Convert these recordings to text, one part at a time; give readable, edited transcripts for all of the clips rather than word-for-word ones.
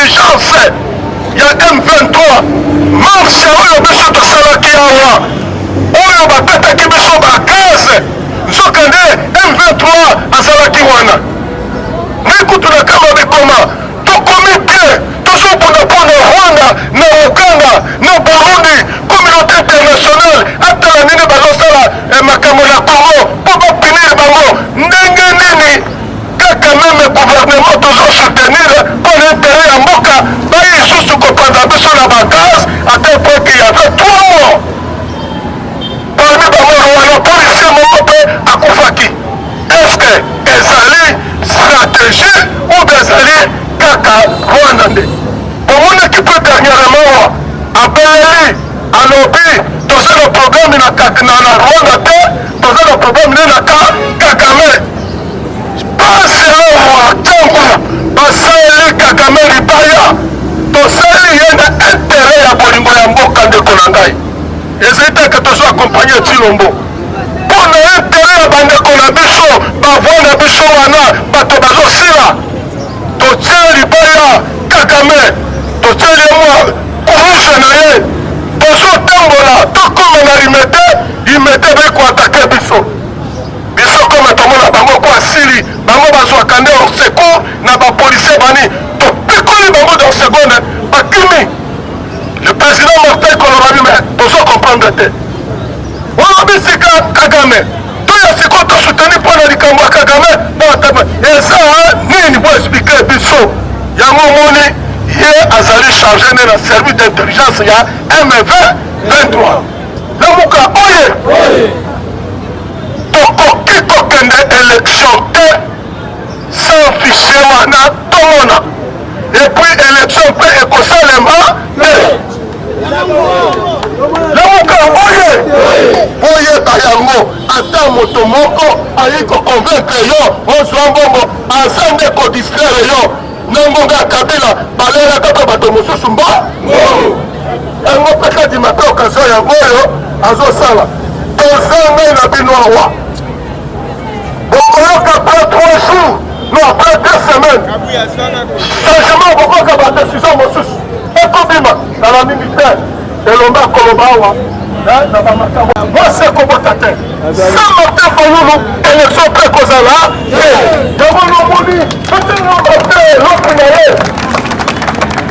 d'intelligence ya M23, marche oyo biso tosalaki awa, oyo bapetaki biso ba gaz, nzokande M23 azalaki wana. Ngai kutu na kama bikoma tokomi bien, tozobunda mpo na Rwanda na Uganda na Burundi, communauté internationale atala ndenge bazosala eh, makambo na Congo mpo bapunir bango ndenge nini. Kaka meme gouvernement tozo soutenir mpo na interet ya mboka, baye lisusu kopanza biso na ba gaz ata point qu'il y avait 3 morts parmi bamoro wana, policier moko mpe akufaki. Est-ce que ezali stratégie ou bien ezali kaka Rwanda nde bomonaki? Mpe dernièrement abeleli, alobi toza na problème na, na, na Rwanda te, toza na problème nde na Kagame. Pasi awa ntango basaleli Kagame libaya, tosali ye na interet ya bolingo ya mboka. Ndeko na ngai, ezali te ke tozo accompagne Tshilombo mpo na interet ya bandeko na biso, bavoi na biso wana bato bazosila. Totie libaya Kagame, totieli ye mwa kuruse na ye, tozotambola tokoma na Limete. Limete bai koatake biso. Biso kome tomona bango ko asili bango bazwaka nde hors secours na bapolisier bani, topikoli bango dans seconde, bakimi. Le président Martin koloba bi me tozo comprendre te. Olobi sika Kagame, toya sikoyo tosuteni mpo na likambo ya Kagame, eza nini? Bo explike biso yango. Omoni ye azali charge nde na service d'intelligence ya MV 23. Lamuka oye! Tokoki kokende élection te sans fichier wana tomona, et puis élection mpe ekosalema te. Lamuka oye! Boyeba yango, ata moto moko ayi koconvaincre yo ozwa mbongo, aza nde kodistraire yo. Na ngonga ya Kabila balelaka mpe bato mosusu mbo yango mpe kadima mpe occasion yango oyo azosala. Toza ngai na bino awa, bokoyoka après 3 jours, non, après 2 semaines, changement, bokoyoka badécision mosusu ekobima. Nala mingi te, elombe akoloba awa na bamakambo mwasi ekobota te. Sans Martin Fayulu, élection mpe ekozala te. Yango nomoni totelomba te eloko na ye.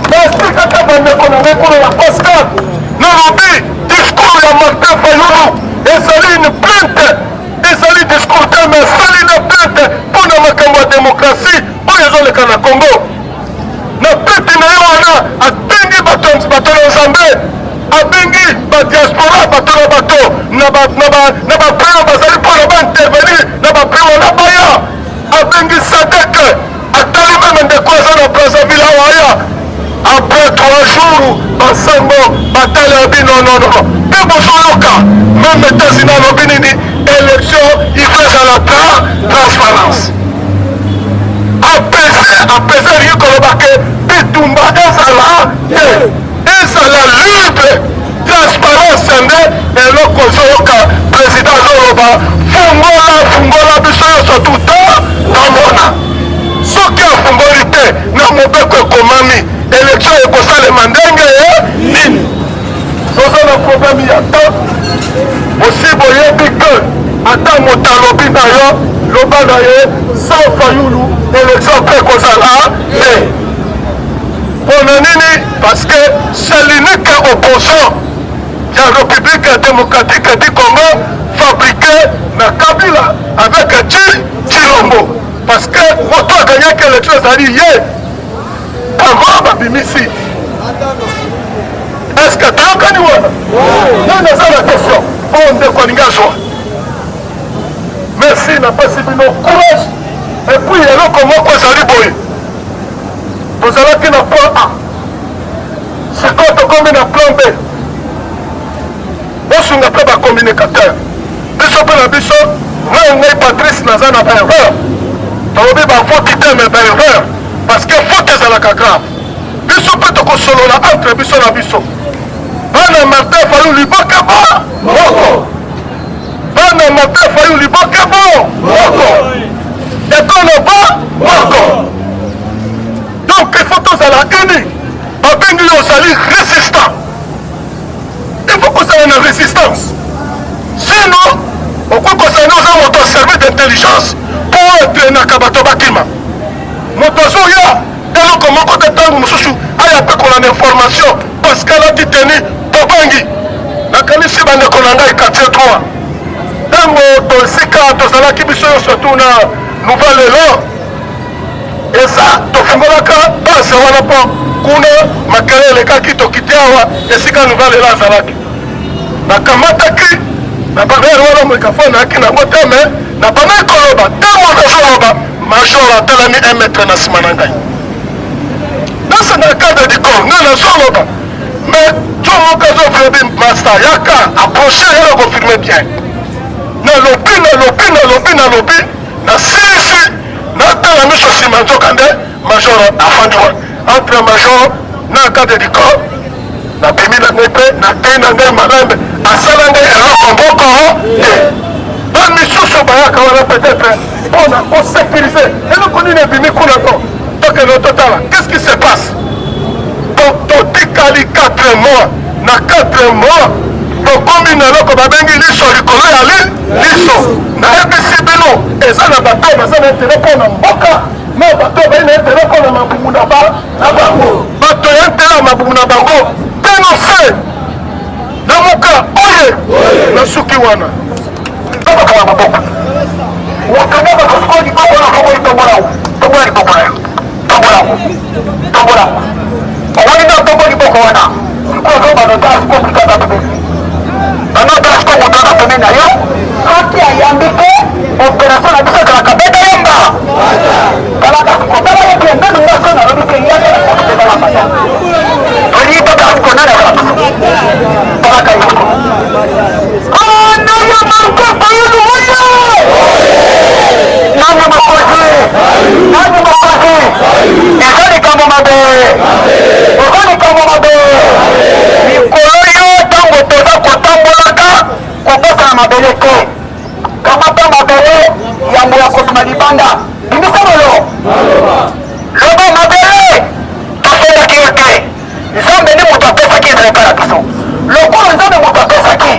Merci kaka bandeko na ngai kuna na Pascal. Nalobi discours ya Martin Fayulu ezali une plainte, ezali discours te, mais asali na plainte mpo na makambo ya démocratie oyo ezoleka na Congo. Na plainte na ye wana, abengi bato, bato na Nzambe, abengi badiaspora, bato na bato na baprière bazali mpona baintervenir na baprière wana baya. Abengi SADC, atali même ndeko aza na Brazzaville awa aya. Après 3 jours, basango batali ya bino nono mpe bozoyoka même États-Unis alobi nini? Élection il faut ezala transparence, apese apese. Elingi koloba ke bitumba ezala te, ezala libre, transparence nde eloko. Ozoyoka président azoloba fungola, fungola, biso nyonso tuta tomona. Soki afungoli te, na mobeko ekomami, élection ekosalema ndenge nini? Toza na problème ya temps. Osi boyebi ke ata moto alobi na yo, loba na ye sans Fayulu élection mpe ekozala te. Mpona nini? Parce que c'est l'unique opposant ya République démocratique du Congo fabriqué na Kabila avec Tshilombo, parce que moto aganyaki élection ezali ye. Bango babimisi. Est ce que toyokani wana? Nani aza na question oyo ndeko alingi azwa? Merci, napesi bino courage. Et puis eloko moko ezali boye: tozalaki na plan A, sikoyo tokomi na plan B. Bosunga mpe bacommunicateur biso mpe na biso. Ngai ngai Patrice naza na baerreur, tolobi bafaute te, mais baerreur, parce que faute ezalaka grave. Biso mpe tokosolola entre biso na biso. Bana Martin Fayulu, liboke bo moko. Bana Martin Fayulu, liboke bo moko, ekolo bo moko. Donc il faut tozala uni. Tozali résistant, il faut kozala na résistance, sinon okoki kozala nde oza moto ya service d'intelligence mpo oentraînaka bato bakima. Moto azoya eloko moko te, ntango mosusu aya mpe kolanda information parce que alati teni tobangi. Nakanisi bandeko na ngai quartier 3, ntango tosika tozalaki biso nyonso tu na nouvel élan, eza tofungolaka base wana mpo kuna makele elekaki. Tokiti awa esika nouvel élan azalaki, nakamataki na barrière wana, microphone nayaki nango te, mais nabandaki koloba. Ntango nazoloba, major atelemi 1 mètre na nsima na ngai, nasengaka cadre du corps. Ngai nazoloba, mais jo moko azofilmer: "Master, yaka, approche, yaka kofilmer bien." Nalobi, nalobi, nalobi, nalobi, nasilisi, natala miso nsima, nzoka nde major afandi wana. Entre major na cadre du corps, nabimi na ngai mpe nakei na ngai malembe. Asala ngai eloko moko te. Bamisusu bayaka wana peut-être mpona kosécuriser eloko nini ebimi kuna. To tokende totala qu'est-ce qui se passe. Donc totikali 4 mois. Na 4 mois tokomi na eloko babengi liso likolo ya li liso. Nayebisi bino, eza na bato baza na intérêt mpo na mboka, na bato bayi na intérêt mpo na mabumu na bango. Bato ya intérêt ya mabumu na bango, dénonce. Lamuka oye! Nasuki wana. Tokokanga maboko, wakanga bakosikoyo liboko na koko, tombola, tombola liboko na yo, tombola, tombola. Omoni nde otombo liboko wana, sikoyo ozobana otala sikoyo moto aza pembeni, bana otala sikoyo moto aza pembeni na yo. Soki ayambi te, opération na biso ezalaka beta yamba. Talaka sikoyo, tala ye bien. Nanu nga so nalobi te, yaka na moto tozala maya, tolingi totala sikoyo nani azala biso. Talaka ye sikoyo. Ana ya Martin Fayulu oye! Nani mokonzi? Nani mokonzi? Eza likambo mabe, eza likambo mabe. Mikolo yo ntango toza kotambolaka, kobosana mabele te. Kamata mabele yambo ya kobima libanda. Bimisa bolo, loba mabele. Tosengaki yo te, Nzambe nde moto apesaki, ezala epai na biso. Lokola Nzambe moto apesaki,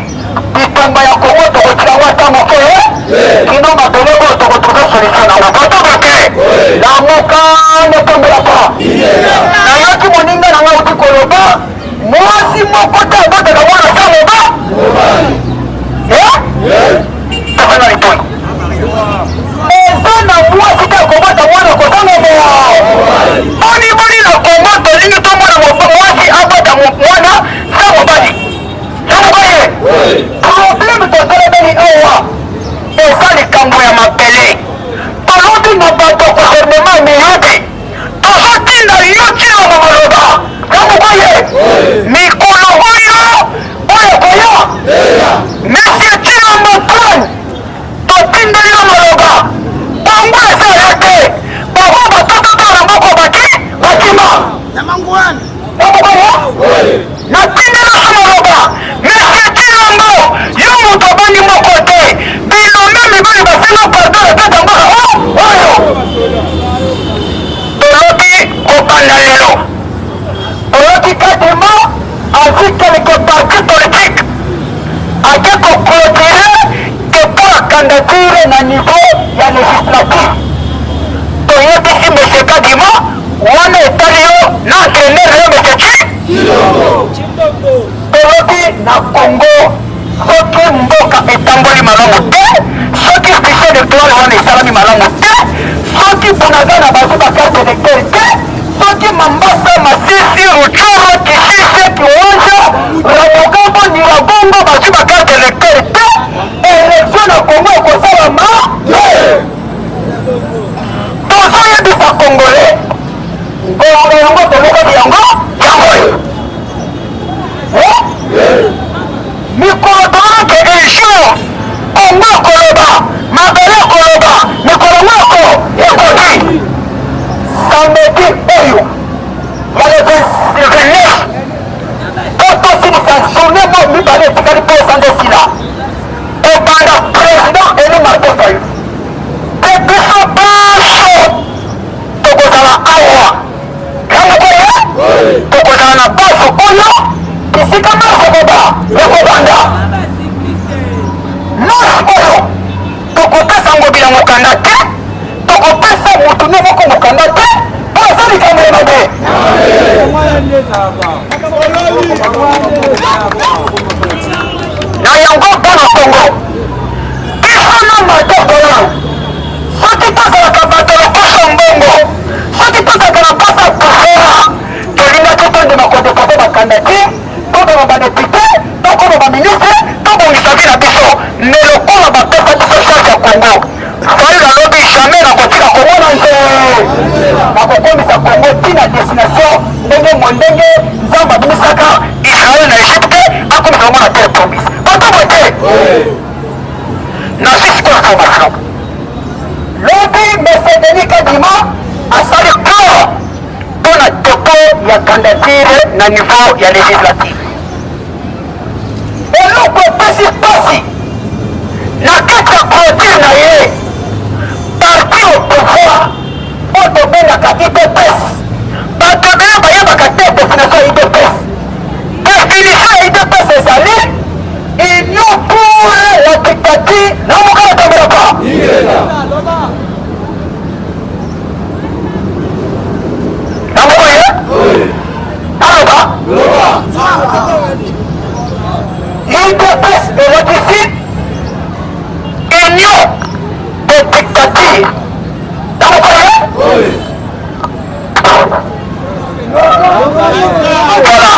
bitumba ya Kongo tokotika ata moke kino mabele oyo tokotrouver solution nango. Botoka te, Lamuka netombelaka. Nayoki moninga na ngai uti koloba, mwasi moko te abotaka mwana sa moba tozanga litoi. Eza na mwasi te akobota mwana kozanga mo. Boni boni na Kongo tolingi tomona mwasi abota mwana sa mobali? Sa mobali. Problème totelemeli awa eza likambo ya mabele. Tolobi na bato, gouvernement miyibi, tozotinda yo Tshilombo maloba ya mokoye mikolo oyo oyo koya. Monsieur Tshilombo Antoine, totindeli yo maloba. Bango eza yo te, bango batototala na moko baki bakima ya mokoye. Natindeli so maloba, monsieur Tshilombo, yo moto abangi moko te. Bilombe mibali basenga pardon na kati ya mboka oyo. Tolobi kobanda lelo, toyoki Kadima azwi quelque parti politique, ake koclôturer dépôt ya candidature na niveau ya législative. Toyebisi monsieur Kadima wana, etali yo na entraîneur na yo monsieur Tshi. Tolobi na Congo, soki mboka etamboli malamu te, soki fichier électoral wana esalami malamu te, soki Bunagana bazwi bacarte électeur te, soki Mambasa, Masisi, Rutshuru, Kishishe, Kiwanja, Rumangabo, Nyiragongo bazwi bacarte électeur te, élection na Congo ekosalama te. Tozoyebisa Congolais, ngonga yango tolokaki yango, yango oyo mikolo toyoke. Un jour Kongo ekoloba, mabele ekoloba. Esika marche ekoba ekobanda. Marche oyo tokopesa Ngobila mokanda te, tokopesa moto ne moko mokanda te, mpo eza likambo ya mabe. Na yango bana Kongo, biso na Martin Fayulu, soki tozalaka bato lokoso mbongo, soki tozalaka na mposa pouvoir, tolingaki tondima kodepose bakandidature, toboma badepute, tokoma baministre, tobongisa vie na biso. Mais lokola bapesa biso charge ya Congo, Fayulu alobi jamais nakotika Congo na nse, nakokomisa Congo ti na destination ndenge mondenge Nzambe abimisaka Israël na Egypte, akomisa bango na terre promise. Bato boye te. Nazwi sikoyo information lobi Monsieur Denis Kadima asali corps mpo na depot ya candidature na niveau ya législative. Eloko epesi mpasi na kati ya clôture na ye, parti au pouvoir oyo tobengaka UDPS, bato ebele bayebaka te definition ya UDPS. Definition ya UDPS ezali Union pour la dictature na mokala tambelaka. Na moko ye aloba UDPS elakisi union de dictature na moko ye. Voilà.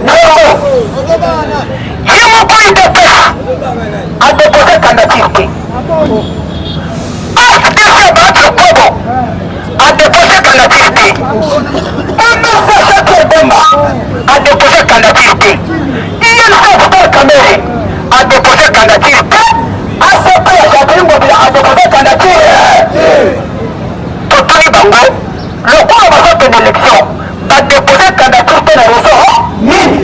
Na yango ye moko UDPS adepose candidature te. AFDC Bahati Lukwebo adepose candidature te. MLC Jean-Pierre Bemba adepose candidature te. UNC Vital Kamerhe adepose candidature te. ACP ya Jacqueline Ngobila adepose candidature. Totuni bango lokola bazokende élection badepose candidature te na raison nini?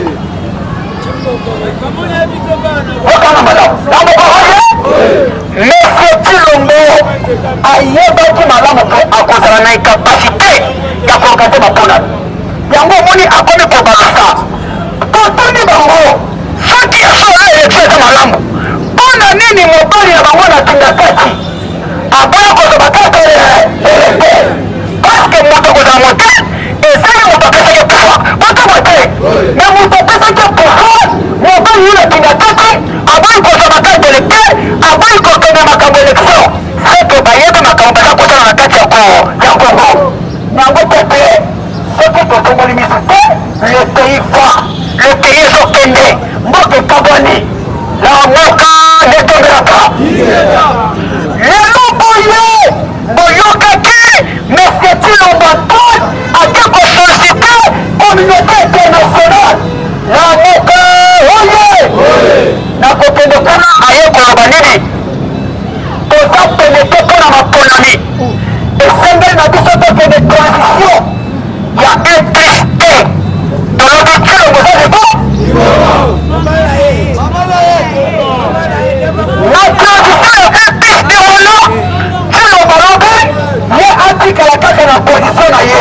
Okanga malamu na mokohoye Monsieur Tshilombo ayebaki malamu mpe akozala na incapacité ya koorganize maponami yango omoni akomi kobalusa. Totuni bango soki ya solo election eza malamu, mpo na nini mobali na bango na Kingakati aboya kozwa bakarte électeur? Parce que moto akozala mote ezali moto apesaki pouvoir botobo te, mais moto apesaki pouvoir mobali ye na Kingakati aboyi kozwa bakarte électeur, aboyi kokende makambo élection, seke bayebi makambo baza kosala na kati ya Congo. Yango pepe, soki tofongoli miso te, le pays va, le pays ezokende, mboka ekabwani, lamuka netombelaka. Lelo boye boyokaki Monsieur Tshilombo Antoine ake kosollicite communauté internationale. Lamuka oye! Nakokende kuna aye koloba nini? Toza pene te mpo na maponami, esengeli na biso tokende transition ya 1 plus 2. Tolobi Tshilombo oza libo na transition ya 1 plus 2 wana. Tshilombo alobi ye atikala kaka na position na ye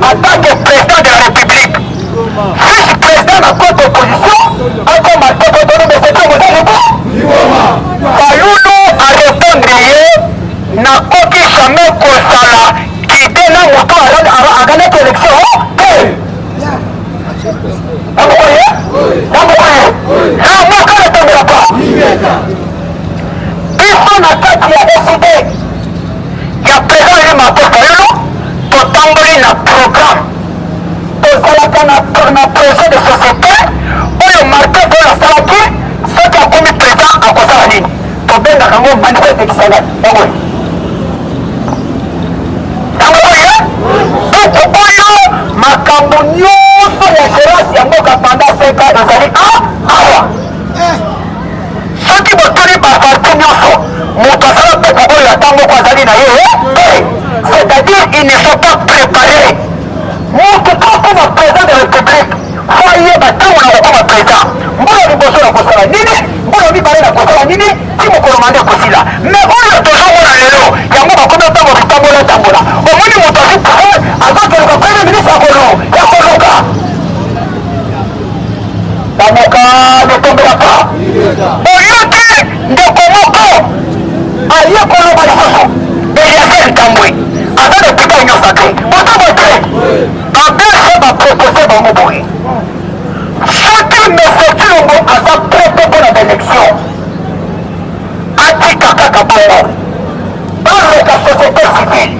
en tant que président de la République, vice président na cote opposition akoma tokotoni. Monsieur Tshilombo oza libo. Fayulu a répondre ye, nakoki jamais kozala guide na moto aganaki élection te. Namokoye namokoye lamuka natambelaka biso na kati ya ECD ya président Élu Martin Fayulu, totamboli na programme, tozalaka na projet de société oyo Martin Fayulu asalaki. Soki akomi président akosala nini? Tobengaka yango manifeste de Kisangani. Yango yango oyo buku oyo makambo nyonso ya gérance ya mboka pendant 5 ans ezali awa. Soki botuni baparti nyonso, moto asala buku oyo ata moko azali na ye te, c'est-à-dire ils ne sont pas préparés. Moto po akoma président de république, faut ayeba ntango na kokoma président, mbula liboso na kosala nini, mbula mibale na kosala nini, ti mokolo manda ekosila. Mais oyo tozomona lelo yango, bakomi ntango bitambola tambola, omoni moto azwi pouvoir, azokoluka premier ministre ya koluka. kaka bongo. Baluka société civile.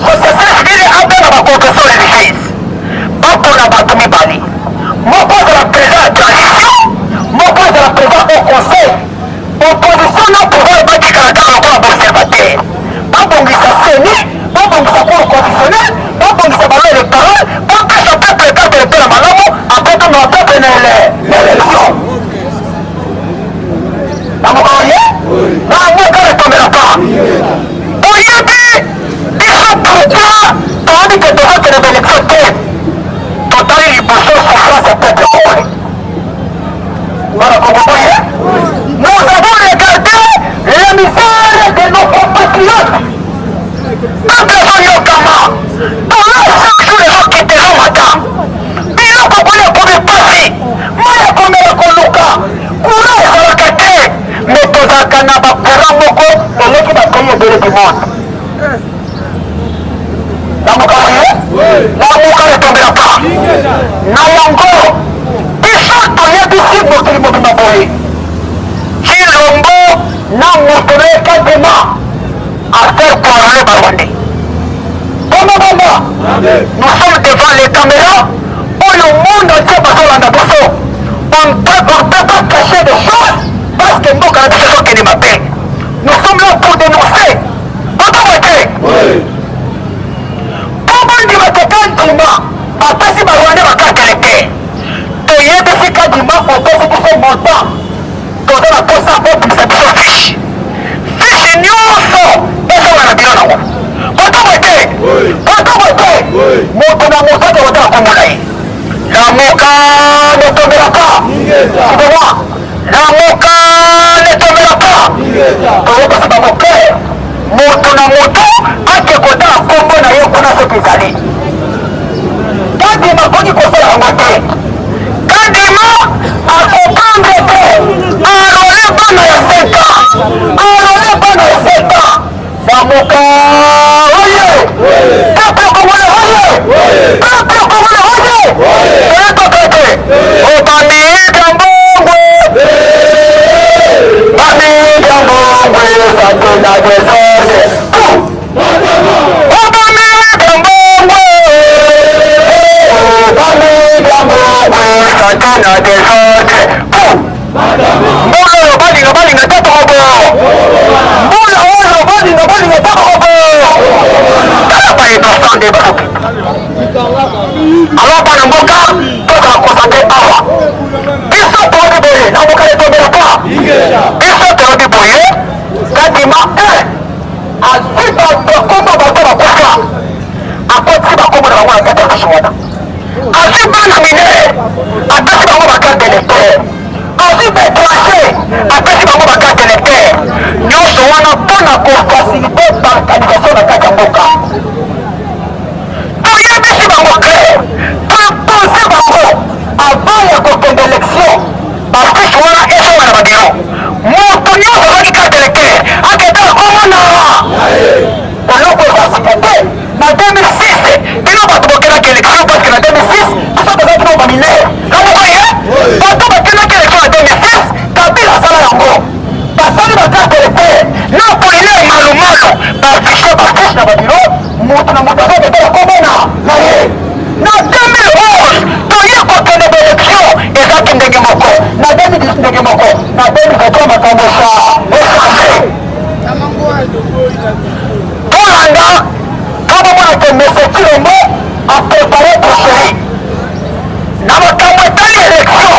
Société civile abenga ba confession religieuse. Bapona bato mibale. Moko azala président ya transition, moko azala président au conseil. Opposition na pouvoir batikala kaka lokola ba observateur. Babongisa CENI, babongisa cour constitutionnelle, babongisa ba loi électorale, bapesa peuple carte électorale ya malamu, après tomema peuple na élection. Namoka oye? Namoka etombela pa. Oyebi biso pourquoi toyebi ke tozokende ba élection te? Totali liboso souffrance ya peuple congolais. Bana Congo boye? Nous avons regardé la misère de nos compatriotes. Peuple ezonyokama. Dollar chaque jour ezokita ezomata. Biloko kolia ekomi pasi. Mai ya komela koluka. Courant ezalaka te. Mais tozalaka na ba courant moko eleki ba pays ebele du monde. Lamuka oye? Lamuka etombela pa. Na yango biso toyebisi mokili mobimba boye, Tshilombo na moto na ye Kadima affaire coarle ba Rwandais. Bongo bongo, nous sommes devant les caméras oyo monde entier bazolanda biso. On ne peut pas cacher des choses parce que mboka na biso ezokende mabe. Nous sommes là pour dénoncer. Botoba te. Mpo bondima te Kadima apesi ba Rwandais ba carte électeur. Toyebisi Kadima opesi biso montant. Toza na posa obimisa biso fiche. Fiche nyonso ezonga na biro nango. Botoba te. Botoba te. Moto na moto ake kotala kombo na ye. Lamuka ne tombera pas. Suivez-moi. Lamuka ne tombera pas. Toyebisi bango clair. Moto na moto ake kotala kombo na ye kuna soki ezali. Kadima akoki kosala yango te. Kadima akoprendre te. Arole bana ya 5 ans. Arole bana ya 5 ans. Lamuka oye! Peuple congolais oye! Peuple congolais oye! Toyeba te. Obamiyika mbongwe. Bamiyika mbongwe sante na desordre. Obamiyika mbongwe. Bamiyika mbongwe sante na desordre. Mbula oyo balinga balinga te tokobo. Mbula oyo balinga balinga te tokobo. Tala ba innocent nde bazokita. Alors bana mboka tozala concentre awa. Biso toyebi boye na mboka etombela pa. Biso toyebi boye Kadima 1 azwi bakombo bato bakufa akotisi bakombo na bango na kati ya fiche wana. Azwi bana minere apesi bango ba carte d'électeur. Azwi ba étranger apesi bango ba carte d'électeur. Nyonso wana mpo na kofacilite balkanisation na kati ya mboka. Toyebisi bango clair, toimpose bango avant ya kokende élection bafiche wana ezonga na babiro. Moto nyonso azwaki carte d'électeur akendaka komona eloko eza sika te. Na 2006 bino bato bokendaki élection parce que na 2006 biso tozalaki na baminere na moko ye bato bakendaki élection na 2006 Kabila asala yango basali ba carte électeur na Apollinaire Malumalu baaffiche bafiche na babiro moto na moto aza kotala komona na ye na 2011 toye kokende baélection ezalaki ndenge moko na 2010 ndenge moko na 2023 makambo esa echange. Tolanda mpo bomona ke Monsieur Tshilombo a prepare tricherie na makambo etali election.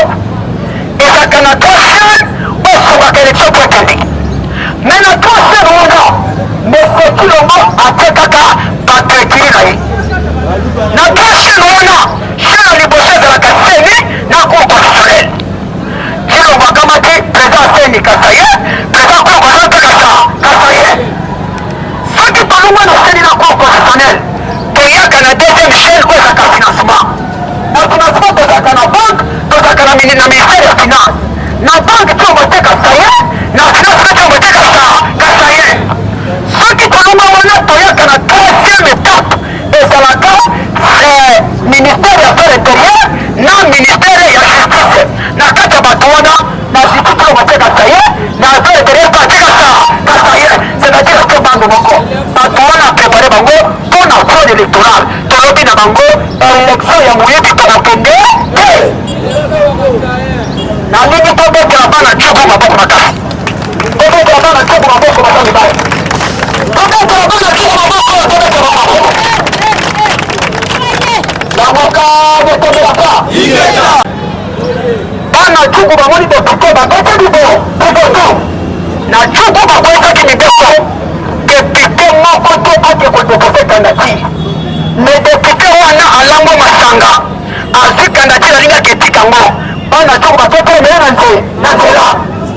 Ezalaka na trois chaînes oyo esungaka election mpo ekende, mais na trois chaînes wana Monsieur Tshilombo atie kaka bato ekili na ye na trois chaînes wana. Chaîne ya liboso ezalaka CENI na Cour constitutionnelle. Tshilombo akamati président CENI Kasaye, président Cour constitutionnelle mpe Kasaye. Soki tolongwe na CENI na Cour constitutionnelle, toyaka na deuxième chaîne oyo ezalaka financement. Na financement tozalaka na banque, tozalaka na ministère ya finance. Na banque Tshilombo atie Kasaye, na finance mpe Tshilombo atie Kasaye. Soki tolongwe wana, toyaka na troisième étape ezalaka ministère ya affaires intérieures na ministère ya justice. Na kati ya bato wana na justice oyo batie Kasaye, na affaires intérieures mpe atie eloko moko, bato wana prepare bango mpo na fraude électorale. Tolobi na bango élection ya moyibi tokokende te. Nalingi tobetela bana Tshopo maboko makasi, tobetela bana Tshopo maboko, baza mibali, tobetela bana Tshopo maboko, tobetela bango maboko. Lamuka botombelaka bana Tshopo, bamoni député babeti bibo biboto na Tshopo, bakweyisaki mibeko, député moko te ake kodéposer candidature. Mais député wana alangwa masanga, azwi candidature, alingi aketika yango. Bana Tshopo bazotelemela na nze na nzela,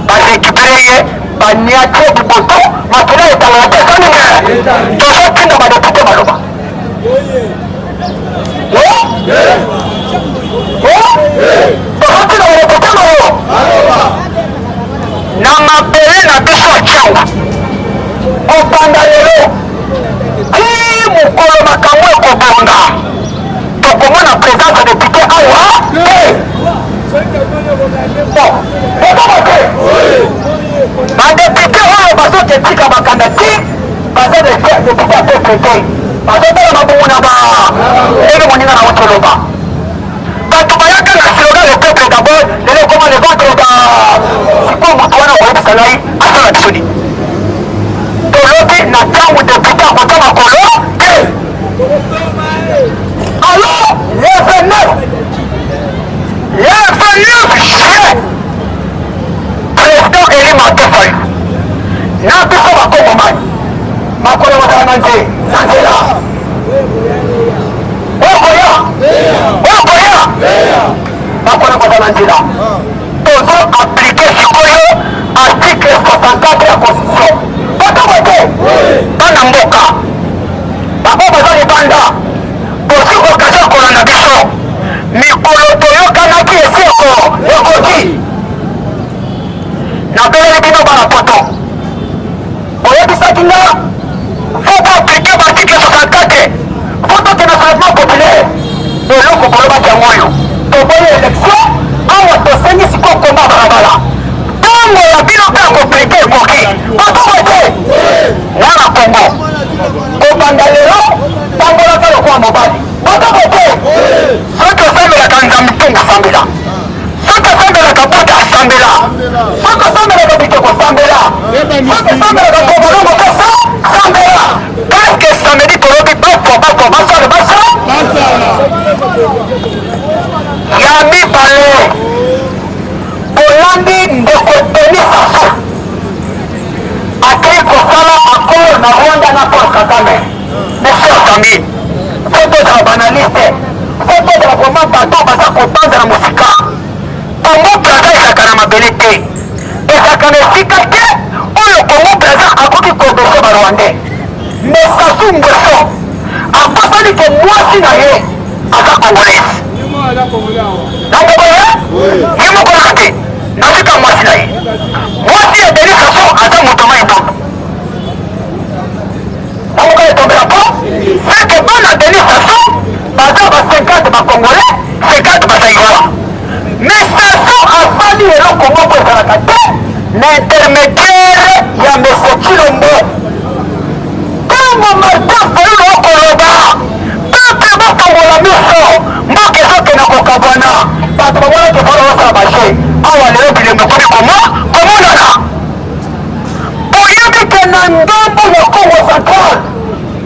barécupérer ye, baniati ye biboto, makila etangaka te. Eza nini? Tozotinda badéputé baloba, tozotinda badéputé baloba na mabele na biso ya Tshangu. Kobanda lelo ti mokolo makambo ekobonga, tokomona présence ya député awa te. Bon, bokoma te, badéputé oyo bazoketika bakanda ti baza député ya peuple te, bazotala mabongo na ba ndenge moninga na wuti oloba. Bato bayaka na slogan "le peuple d'abord", lelo ekoma "le ventre da". Sikoyo moto wana koyebisa ngai asala biso nini? Tolobi na ntango député akota makolo te. Alors le 29, le 29 juin, président élu Martin Fayulu na biso bakongomani, makolo bazala na nze na nzela. Okoya, okoya, makolo bazala na nzela. Tozo appliquer sikoyo article 64 ya constitution. Batongo te, bana mboka bango baza libanda, bozwi occasion kolanda biso. Mikolo toyokanaki esi eko ekoki. Nabeleli bino bana poto, boyebisaki nga faut koappliquer baarticle 64, faut tokende soulèvement populaire. Eloko bolobaki yango oyo, toboyi élection awa, tosengi sikoyo komba balabala. Ntango ya bino mpe ya koappliquer ekoki. Batongo te, mwana Kongo, kobanda lelo tambolaka lokola mobali. Batongo te, soki osambelaka Nzambe ntungu, sambela. Soki osambelaka Buda, sambela. Soki osambelaka bitoko, sambela. Soki osambelaka kobalongo kosa, sambela. Parce que samedi tolobi bakwa bakwa basala basa ya mibale. Bolandi ndeko Denis Sassou akei kosala accord na Rwanda na Paul Kagame. Mes chers amis, faut tozala baanalyste, faut tozala vraiment bato baza kobanza na mosika. Congo Braza ezalaka na mabele te, ezalaka na esika te oyo Congo Braza akoki kodose Barwandais. Mais Sassou Nguesso akosani ke mwasi na ye aza congolaise. Nango boye ye moko kaka te, nazika mwasi na ye, mwasi ya Denis Sassou aza moto mai ndombo. Nango kaka etombela po c'est que bana Denis Sassou baza ba 50 bacongolais, 50 bazaïrois. Mais Sassou asali eloko moko ezalaka te na intermédiaire ya monsieur Tshilombo. Ntango Martin Fayulu okoloba peuple bafongola miso, mboka ezokenda kokabwana, bato bamonaki mpona basala baje awa. Lelo bilembo ekomi koma komonana. Boyebi ke na ndambo ya Congo Central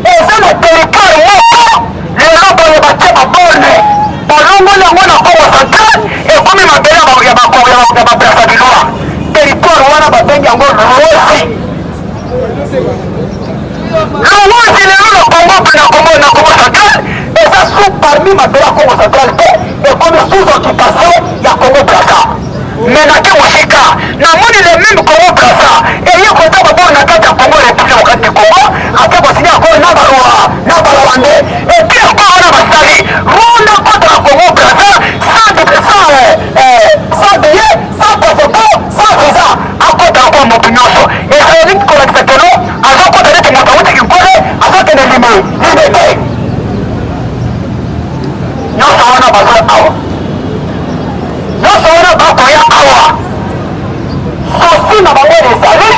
eza na territoire moko lelo boye batie baborne, balongoli yango na Congo Central, ekomi mabele ya babrasavillois. Territoire wana babengi yango Luozi. Luozi lelo na Congo, na Congo Central, eza sous parmi mabele ya Congo Central te, ekomi sous occupation ya Congo Braza. Mais nake mosika, namoni le même Congo Braza eye kota babor na kati ya Congo, République démocratique du Congo, ate kosigner accord na barwa na Barwandais. Et puis accord wana basali, Rwanda kota na Congo Braza sans billet, sans passeport, sans visa, akota lokola moto nyonso. Ezali kolakisa keno azokota neti moto awuti Kinkole, azokende lime Limete. Nyonso wana baza awa, nyonso wana bakoya awa. Souci na bango ezali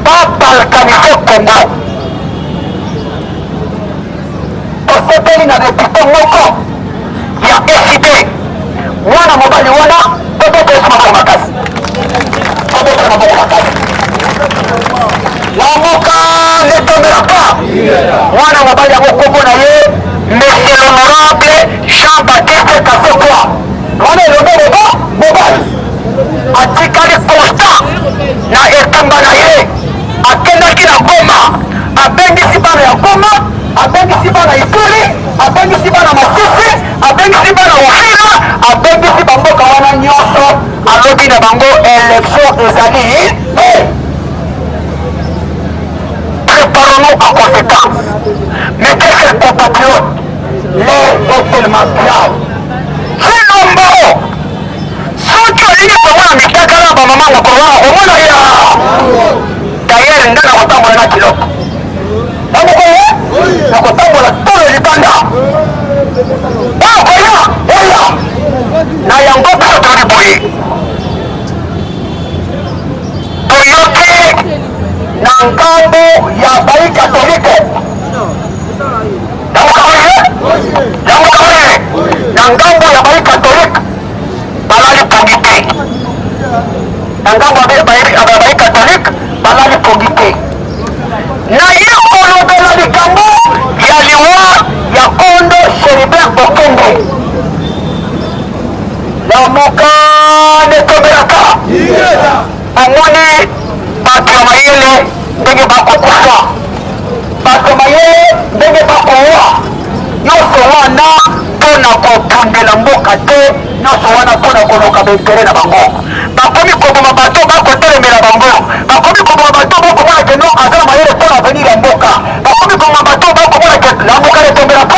babalkaniser Congo. Nasepeli na depute moko ya ECD, mwana mobali wana, tobeta yesu maboko makasi, tobeta maboko makasi. Lamuka ne tombera pas. Mwana mobali yango kombo na ye Monsieur l'honorable Jean-Baptiste Kasekwa, wana elombe moba mobali atikali constant na etumba na ye. Akendaki na Goma, abengisi bana ya Goma, abengisi bana Ituri, abengisi bana Masisi, abengisi bana Uvira, abengisi bamboka wana nyonso, alobi na bango élection ezali te. Préparons-nous en conséquence. Mais très chers compatriotes, l'heure est tellement grave. Tshilombo, soki olingi komona mitakala ya bamama mokolo wana, okomona ya d'ailleurs nga nakotambola na kiloko nakokoye nakotambola tolo libanda oyo koya eya na yango. Biso tolobi boye, toyoki na ngambo ya bai katolike, yango kaoye, yango kaoye, na ngambo ya bai katolike balali pongi te, na ngambo ya bai katolike balali pongi te. Naye kolobela likambo ya liwa ya Kondo Chérubin Okende. Lamuka netombelaka, omoni bato ya mayele ndenge bakokufa, bato ya mayele ndenge bakowa, nyonso wana mpo na kobundela mboka te, nyonso wana mpo na koluka baintérêt na bango. Bakomi koboma bato bakotelemela bango, bakomi koboma bato bakomona ke no aza na mayele mpo na avenir ya mboka, bakomi koboma bato bakomona ke Lamuka etombela mpo.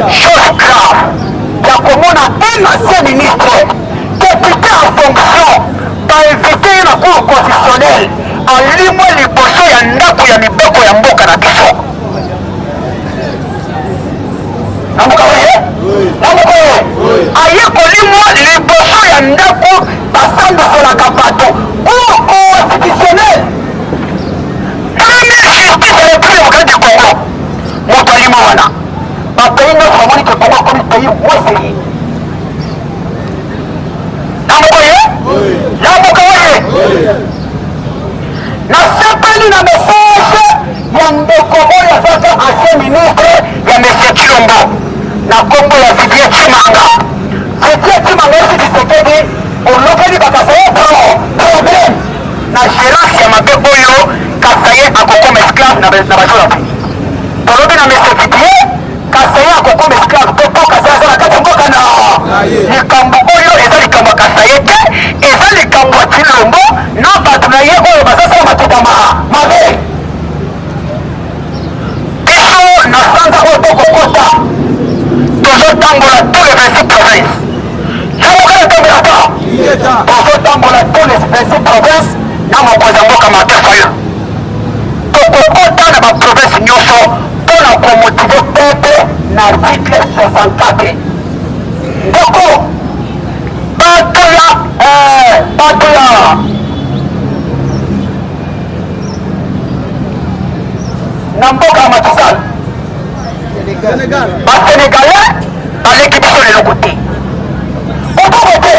Chose grave ya komona un ancien ministre, député en fonction, bainvite ye na cour constitutionnelle, alimwe liboso ya ndako ya mibeko ya mboka na biso. Lamuka oye, Lamuka oye, aye kolimwa liboso ya ndako basambiselaka bato, cour constitutionnelle, première justice ya République démocratique du Congo. Moto alimwa wana, bapays nyonso bamoni ke Congo akomi pays moins sérieux. Lamuka oye, Lamuka oye. Nasepeli na message ya ndeko oyo azalaka ancien ministre ya monsieur Tshilombo na nkombo ya Vidiye Tshimanga. Vidiye Tshimanga esi Tshisekedi olobeli bakasaye problème na gérance ya mabe oyo Kasaye akokoma esclave na bajour ya fini. Tolobi na monsieur Vidiye, Kasaye akokoma esclave te, mpo Kasaye aza na kati ya mboka na likambo oyo eza likambo ya Kasaye te, eza likambo ya Tshilombo na bato na ye oyo bazosala matuta mabe. Biso na sanza oyo tokokota, tozotambola tous les 26 provinces. Lamuka etambelaka, tozotambola tous les 26 provinces na mokonzi ya mboka Martin Fayulu. Tokokota na baprovince nyonso mpo na komotiver peuple na article 64. Ndeko, bato ya na mboka ya Macky Sall, Basénégalais baleki biso leloko te, okoko te,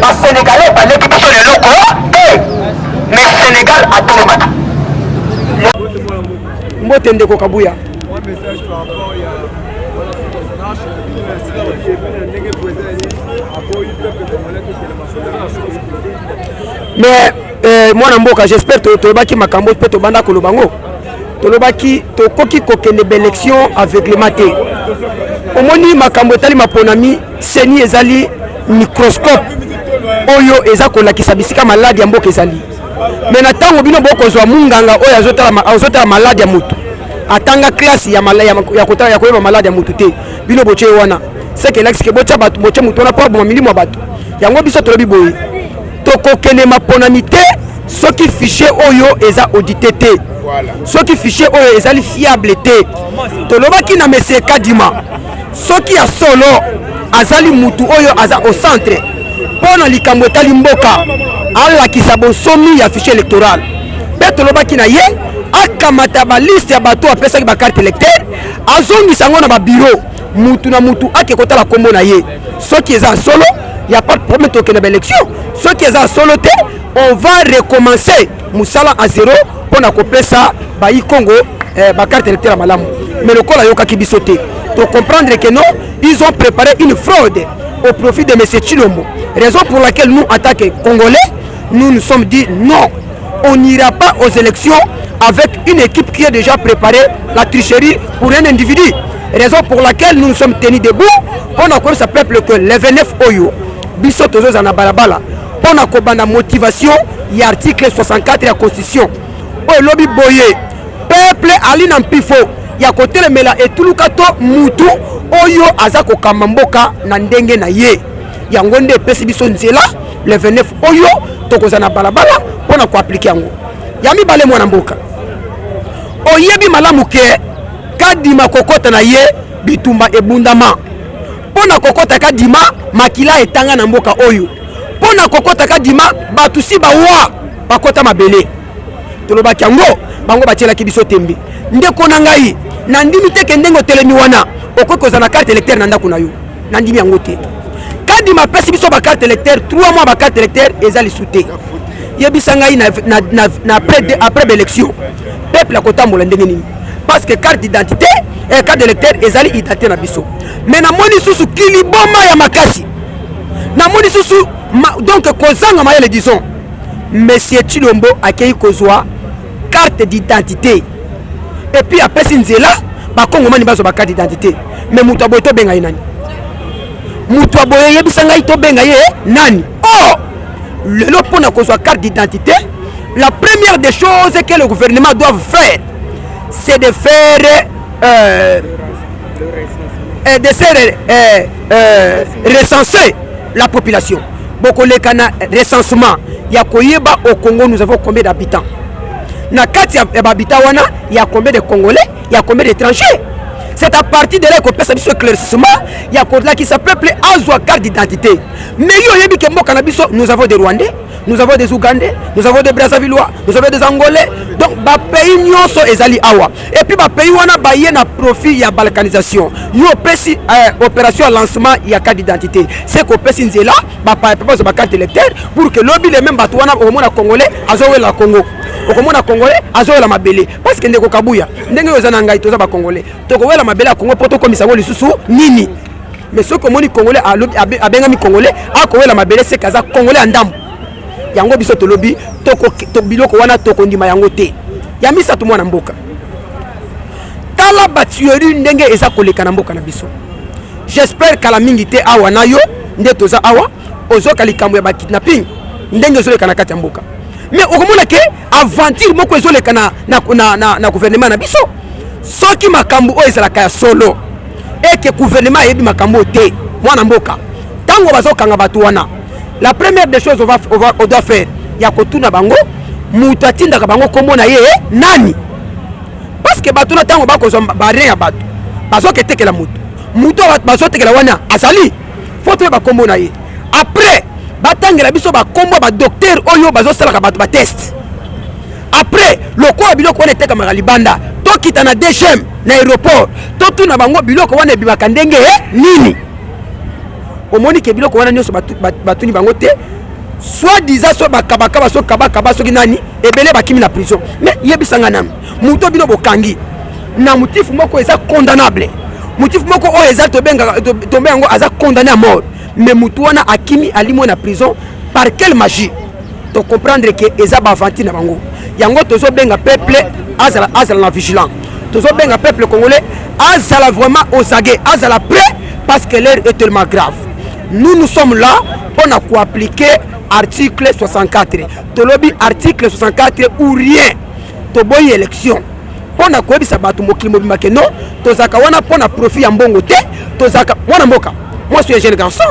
Basénégalais baleki biso leloko te, mais Sénégal atelemaka. Mbote ndeko Kabuya. Message par rapport ya marche esika bayebi na ndenge président aboyi peuple congolais totelema. Mais mwana mboka, j'espère toyebaki makambo mpe tobanda koloba ngo. Tolobaki tokoki kokende baélection aveuglement te. Omoni makambo etali maponami, CENI ezali microscope oyo eza kolakisa bisika maladi ya mboka ezali. Me na ntango bino bokozwa munganga oyo azotala maladi ya motu, atanga classe ya ya koyeba maladi ya motu te, bino botie ye wana, seke elakisi ke botya bato, botya motu wana mpo aboma milimo ya bato. Yango biso tolobi boye, tokokende maponami te soki fichier oyo eza audité te, soki fichier oyo ezali fiable te. Tolobaki na monsieur Kadima, soki ya solo azali mutu oyo aza au centre mpo na likambo etali mboka, alakisa bonsomi ya fichier électoral. Mpe tolobaki na ye akamata baliste ya bato apesaki bacarte électeur. Azongisa yango na babureau, mutu na mutu ake kotala nkombo na ye. Soki eza solo, ya pas de problème, tokende baélection. Soki eza solo te, on va recommencer mosala à zéro mpona kopesa bayi Congo bacarte électeur ya malamu. Mais lokola ayokaki biso te, tocomprendre que non, ils ont préparé une fraude au profit de M. Tshilombo, raison pour laquelle nous, en tant que Congolais, nous nous sommes dit non, on n'ira pas aux élections avec une équipe qui a déjà préparé la tricherie pour un individu. Raison pour laquelle nous nous sommes tenus debout pour koyebisa peuple que le 29 oyo, biso tozozala na balabala mpona kobanda motivation ya article 64 ya constitution oyo elobi boye: peuple ali na mpifo ya kotelemela etuluka to mutu oyo aza kokamba mboka na ndenge na ye. Yango nde epesi biso nzela, le 29 oyo tokozala na balabala mpona koappliquer yango. Ya mibale, mwana mboka, oyebi malamu ke Kadima kokɔta na ye, bitumba ebundama mpo na kokɔta Kadima, makila etanga na mboka oyo mpo na kokɔta Kadima, bato si bawa bakɔta mabele. Tolobaki yango, bango batielaki biso tembe. Ndeko na ngai, nandimi te ke ndenge otelemi wana okoki kozala na carte électeur na ndako na yo. Nandimi yango te. Kadima apesi biso bacarte électeur 3 mois, bacarte électeur eza lisu te. Yebisa ngai, na après baélection, peuple akotambola ndenge nini? Parce que carte d'identité, carte d'électeur ezali identité na biso. Mais namoni susu kiliboma ya makasi, namoni susu donc kozanga mayele. Disons, monsieur Tshilombo akei kozwa carte d'identité et puis apesi nzela bakongomani bazwa bacarte d'identité. Mais moto aboye, tobenga ye nani? Moto aboye, eyebisa ngai, tobenga ye nani? Or lelo, mpona kozwa carte d'identité, la première des choses que le gouvernement doit faire, c'est de faire de faire recenser la population. Bokoleka na recensement ya koyeba au Congo nous avons combien d'habitants. Na kati ya bahabitants wana, ya combien de Congolais, ya combien d'étrangers. C'est à partir de là ekopesa biso éclaircissement ya kolakisa peuple azwa carte d'identité. Mais yo oyebi ke mboka na biso, nous avons des Rwandais, nous avons des Ougandais, nous avons des Brazzavillois, nous avons des Angolais. Donc bapays nyonso ezali awa. Et puis bapays wana baye na profit ya balkanisation. Yo opesi opération ya lancement ya carte d'identité, c'est kopesi nzela bapaya mpe bazwa bacarte électeur pour que lobi le même bato wana, okomona Congolais azowela Congo, okomona Congolais azowela mabele. Parce que ndeko Kabuya, ndenge oyo eza na ngai, toza bacongolais, tokowela mabele ya Congo mpo tokomisa yango lisusu nini? Mais soki omoni Congolais abengami Congolais, akowela mabele, seke aza Congolais ya ndambo. Yango biso tolobi biloko wana tokondima yango te. Ya misato, mwana mboka, tala batuerie ndenge eza koleka na mboka na biso. J'espère kala mingi te awa na yo nde toza awa, ozoka likambo ya bakidnapping ndenge ezoleka na kati ya mboka. Mais okomona ke aventure moko ezoleka na gouvernement na biso. Soki makambo oyo ezalaka ya solo, eke gouvernement ayebi makambo oyo te, mwana mboka, ntango bazokanga bato wana, la première des choses on doit faire ya kotuna bango moto atindaka bango, nkombo na ye nani? Parce que bato na ntango bakozwa barein ya bato, bazoketekela moto, moto bazotekela wana azali, faut toyeba nkombo na ye. Après, batangela biso bakombo ya badocteur oyo bazosalaka bato batest. Après, lokola biloko wana etekamaka libanda, tokita na DGM na aéroport, totuna bango biloko wana ebimaka ndenge nini. Omoni ke biloko wana nyonso batuni bango te. Soit disant so bakabakaba, so kabakaba, soki nani, ebele bakimi na prison. Mais yebisanga nanu, moto bino bokangi na motif moko eza condamnable, motif moko oyo eza tobengaka tombe yango, aza condamné à mort, mais motu wana akimi, alimwe na prison par quelle magie? Tocomprendre ke eza baaventure na bango. Yango tozobenga peuple azala, azala na vigilant. Tozobenga peuple congolais azala vraiment aux aguets, azala prêt, parce que l'heure est tellement grave. Nous, nous sommes là mpona koappliquer article 64. Tolobi article 64 ou rien. Toboyi élection mpona koyebisa bato, mokili mobimba, ke non, tozalaka wana mpona profit ya mbongo te. Tozalaka, mwana mboka, moi suis un jeune garçon,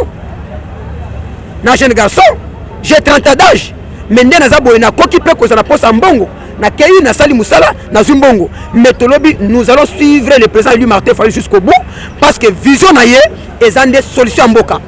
na jeune garçon, j'ai 30 ans d'âge, mais nde naza boye, nakoki mpe kozala na posa ya mbongo, nakei, nasali mosala, nazwi mbongo. Mais tolobi nous allons suivre le président élu Martin Fayulu jusqu'au bout, parce que vision na ye eza nde solution ya mboka.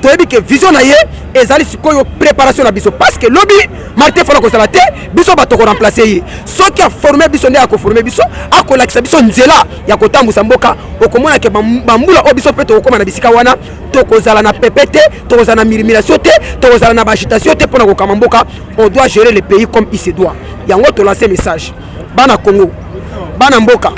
Toyebi ke vision na ye ezali sikoyo préparation na biso, parce que lobi Martin Fayulu akozala te, biso bato koremplace ye. Soki aforme biso nde akoforme biso, akolakisa biso nzela ya kotambusa mboka. Okomona ke bambula oyo biso mpe tokokóma na bisika wana, tokozala na pepe te, tokozala na murmuration te, tokozala na baagitation te mpona kokama mboka. On doit gérer le pays comme il se doit. Yango tolance message: bana Congo, bana mboka,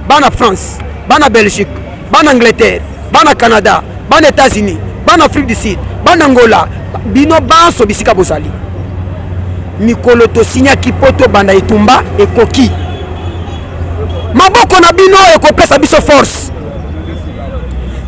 bana France, bana Belgique, bana Angleterre, bana Canada, bana États-Unis, bana Afrique du Sud, bana Angola, bino banso bisika bozali, mikolo tosinyaki mpo tobanda etumba ekoki. Maboko na bino ekopesa biso force.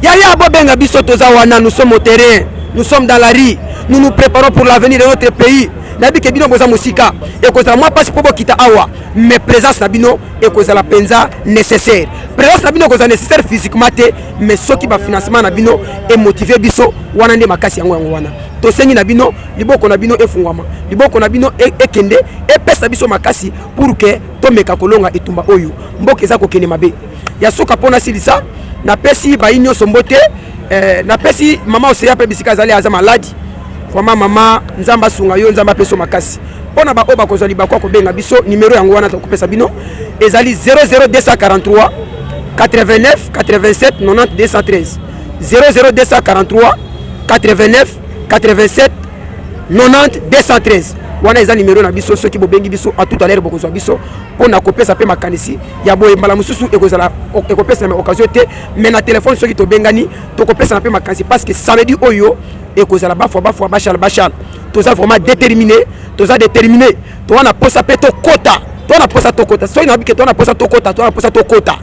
Yaya, bobenga biso, toza wana. Nous sommes au terrain, nous sommes dans la rue, nous nous préparons pour l'avenir de notre pays. Nayebi ke bino boza mosika, ekozala mwa mpasi mpo bokita awa, mais présence na bino ekozala mpenza nécessaire. Présence na bino ekozala nécessaire physiquement te, mais soki bafinancement na bino emotive biso, wana nde makasi. Yango wana tosengi na bino, liboko na bino efungwama, liboko na bino ekende epesa biso makasi pour que tomeka kolonga etumba oyo. Mboka eza kokende mabe. Ya suka, mpo nasilisa, napesi bayi nyonso mbote. Napesi mama Oseya mpe bisika azali, aza maladi. Vraiment, mama, Nzambe asunga yo, Nzambe apesa yo makasi. Mpo na baoyo bakozwa libaku ya kobenga biso, nimero yango wana tokopesa bino ezali 00243 89 87 90 213, 00243 89 87 90 213. Wana eza nimero na biso. Soki bobengi biso, à tout à l'heure bokozwa biso mpona kopesa mpe makanisi ya boye. Mbala mosusu ekozala ekopesana occasion te, mais na telefone, soki tobengani, tokopesana mpe makanisi, parce que samedi oyo ekozala bafwa bafwa, bachala bachala. Toza vraiment déterminé, toza déterminé, toza na posa mpe tokota, toza na posa tokota. Soki nayebi ke toza na posa tokota, toza na posa tokota,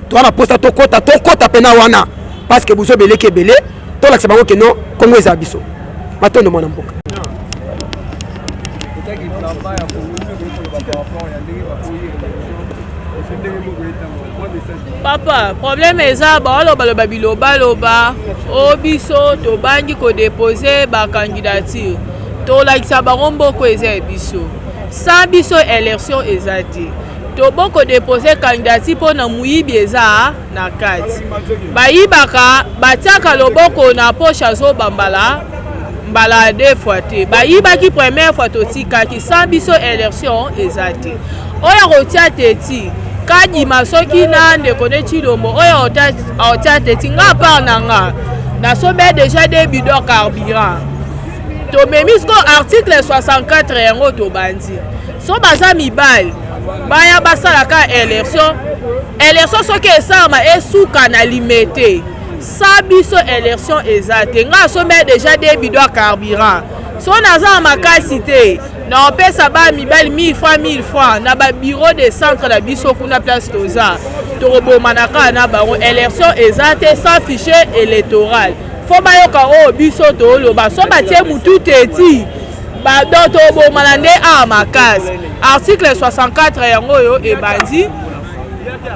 toza na posa tokota, tokota mpena wana, parce que bozo beleki ebele. Tolakisa bango ke non, Kongo eza biso. Matondo, mwana mboka. Etaki bilamba ya Kongo, nini okoki koloba par rapport ya ndenge baboyi élection, ndenge moko etango mwa message? Papa, problème eza baolobaloba bilobaloba o biso tobangi kodepose bacandidature. Tolakisa bango mboko eza ya biso. Sans biso, élection eza te. Tobokodepose candidature mpo na moyibi eza na kati. Bayibaka, batiaka loboko na poche, azobambala mbala deux fois te. Bayibaki première fois, totikaki. Sans biso, élection eza te. Oyo akotia teti kadima, soki na ndeko ne Chilombo oyo aotia teti, nga part na nga nasombi déjà deux bidon carburant. Tomemi siko article 64, yango tobandi. So baza mibali, baya basalaka élection. Élection soki esalama, esuka na Limete. Sa biso, élection eza te. Nga asombi déjà deux bidon ya carburant. So naza na makasi te, na opesa ba mibali 1000 francs, 1000 francs na babureau de centre na biso kuna place toza. Tokobomana kaka na bango. Élection eza te sans fichier électoral. Fo bayoka oyo biso toloba. So batie mutu teti, donc tobomana nde awa makasi. Article 64 yango oyo ebandi.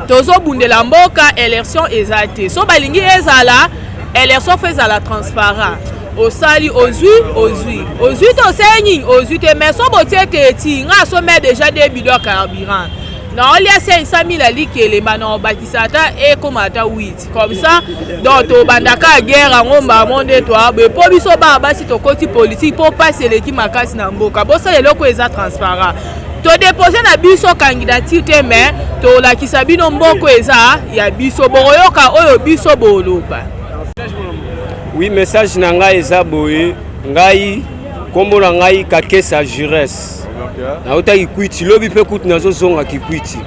Tozobundela mboka, élection eza te. So balingi ezala élection, fo ezala transparent. Osali, ozwi, ozwi, ozwi te, osali nini, ozwi te. Mais so botie teti, nga asombi déjà deux bidon ya carburant, naolia 500 000 alikelemba, na obakisa ata ekóma ata 8 comme ça. Donc tobandaka guerre yango mbamo nde toaboye, mpo biso bana basi tokoti politike mpo mpasi eleki makasi na mboka. Bosala eloko eza transparent. Todepose na biso candidature te, mais tolakisa bino mboko eza ya biso. Bokoyoka oyo biso boloba. Oui, message na ngai eza boye. Ngai, nkombo na ngai Kakesa Jures, nauta Kikwiti. Lobi mpe kutu nazozonga Kikwiti.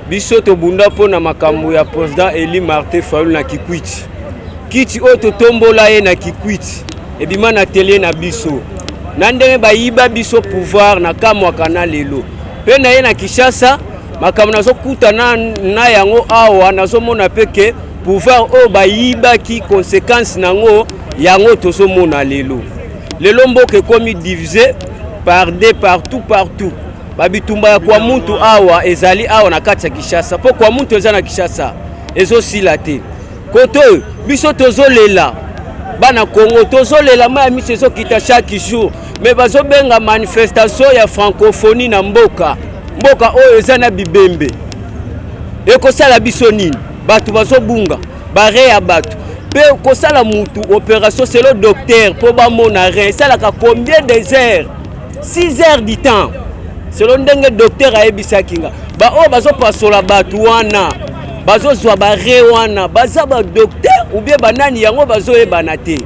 Biso tobunda mpo na makambo ya président élu Martin Fayulu na Kikwiti. Kiti oyo totombola ye na Kikwiti ebima na tele na biso na ndenge bayiba biso pouvoir na kamwaka na lelo. Mpe na ye na Kinshasa, makambo nazokuta na yango awa, nazomona mpe ke pouvoir oyo bayibaki, conséquence nango yango tozomona lelo. Lelo mboka ekomi divisé par deux, partout partout. Babitumba ya kwa muntu awa ezali awa na kati ya Kinshasa, mpo kwa muntu eza na Kinshasa ezosila te. Kote oyo biso tozolela, bana Congo tozolela, mai ya miso ezokita chaque jour, mais bazobenga manifestation ya francophonie na mboka. Mboka oyo eza na bibembe, ekosala biso nini? Bato bazobunga bare ya bato. Mpe kosala mutu opération selon docteur mpo bamona rein esalaka combien des heures? 6 heures du temps selon ndenge docteur ayebisaki nga. Baoyo bazopasola bato wana, bazozwa bare wana, baza badocteur ou bien banani, yango bazoyebana te.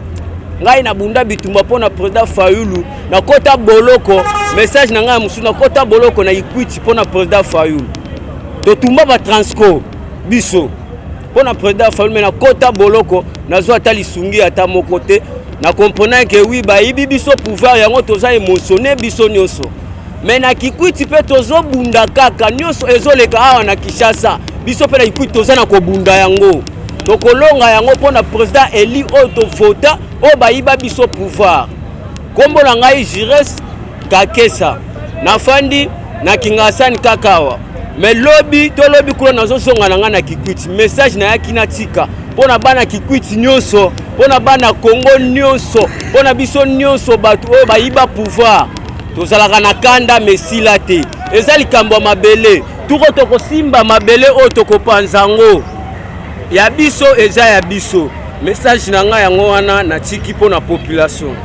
Ngai nabunda bitumba mpo na président Fayulu, nakota boloko. Message na ngai ya mosusu, nakota boloko na Ikwiti mpo na président Fayulu. Totumba batransco biso mpo na président Fayulu, mais nakota boloko, nazwa ata lisungi ata moko te. Na comprendre ke oui, bayibi biso pouvoir, yango toza émotionné biso nyonso. Mais na Kikwiti mpe tozobunda kaka. Nyonso ezoleka awa na Kinshasa, biso mpe na Kikwiti toza na kobunda yango, tokolonga yango mpo na président élu oyo tovota, oyo bayiba biso pouvoir. Nkombo na ngai Jires Kakesa, nafandi na Kingasani kaka awa, mais lobi tolobi kuna nazozonga na ngai na Kikwiti. Message nayaki natika mpo na bana Kikwiti nyonso, mpo na bana Kongo nyonso, mpo na biso nyonso bato oyo bayiba pouvoir, tozalaka na kanda mesila te. Eza likambo ya mabele. Tuko tokosimba mabele oyo, tokopanza yango ya biso, eza ya biso. Message na ngai yango wana natiki mpo na population.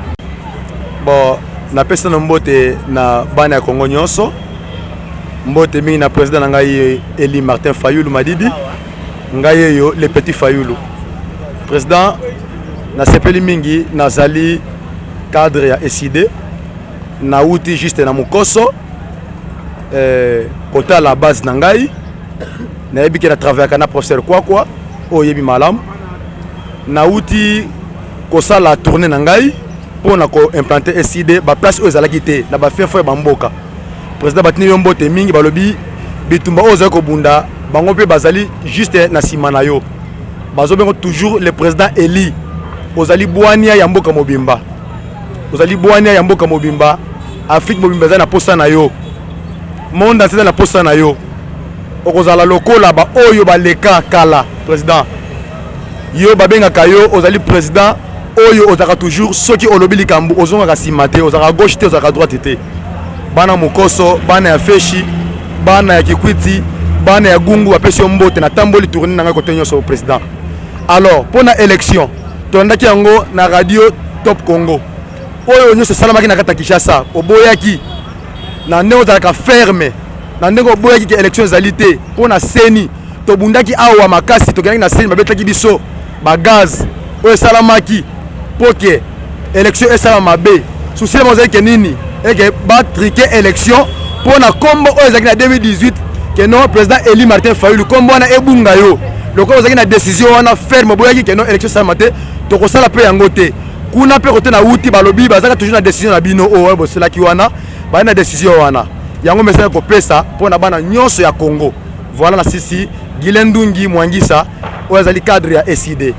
Bon, napesi nano mbote na bana ya Kongo nyonso, mbote mingi na président na ngai élu Martin Fayulu Madidi. Ngai eyo le petit Fayulu. Président, nasepeli mingi. Nazali cadre ya ECiDé. Nauti juste na mokoso kotala base na ngai. Nayebi ke na travaillaka na professeur Kwakwa oyo oyebi malamu. Nauti kosala tournée na ngai mpo na koimplanter ECiDé baplace oyo ezalaki te na bafin fond ya bamboka. Président, batindi yo mbote mingi. Balobi bitumba oyo ozali kobunda, bango mpe bazali juste na nsima na yo. Bazobengo toujours le président élu. Ozali bwania ya mboka mobimba, ozali bwania ya mboka mobimba. Afrique mobimba eza na posa na yo, monde entier eza na posa na yo. Okozala lokola baoyo baleka kala. Président, yo babengaka yo, ozali président oyo ozalaka toujours, soki olobi likambo ozongaka nsima te, ozalaka gauche te, ozalaka droite te. Bana Mokoso, bana ya Feshi, bana ya Kikwiti, bana ya Gungu bapesi yo mbote. Natamboli tournée na ngai kote nyonso, président. Alors, mpo na élection, tolandaki yango na radio Top Congo. Oyo nyonso esalamaki na kati ya Kinshasa, oboyaki na ndenge ozalaka ferme, na ndenge oboyaki ke élection ezali te. Mpo na CENI, tobundaki awa makasi, tokendaki na CENI, babetaki biso bagaz. Oyo esalamaki mpo ke élection esala mabe, souci na ozali ke nini? Eke batruquer élection mpo na nkombo oyo ezalaki na 2018, ke non, président élu Martin Fayulu, nkombo wana ebunga. Yo lokola ozalaki na décision wana ferme, oboyaki ke non, élection esalama te, tokosala mpe yango te. Kuna mpe kote na wuti, balobi bazalaka toujours na décision na bino oyo boselaki wana, baye na décision wana. Yango message kopesa mpo na bana nyonso ya Congo. Voilà, na sisi Gilen Ndungi Mwangisa oyo azali cadre ya ECiDé.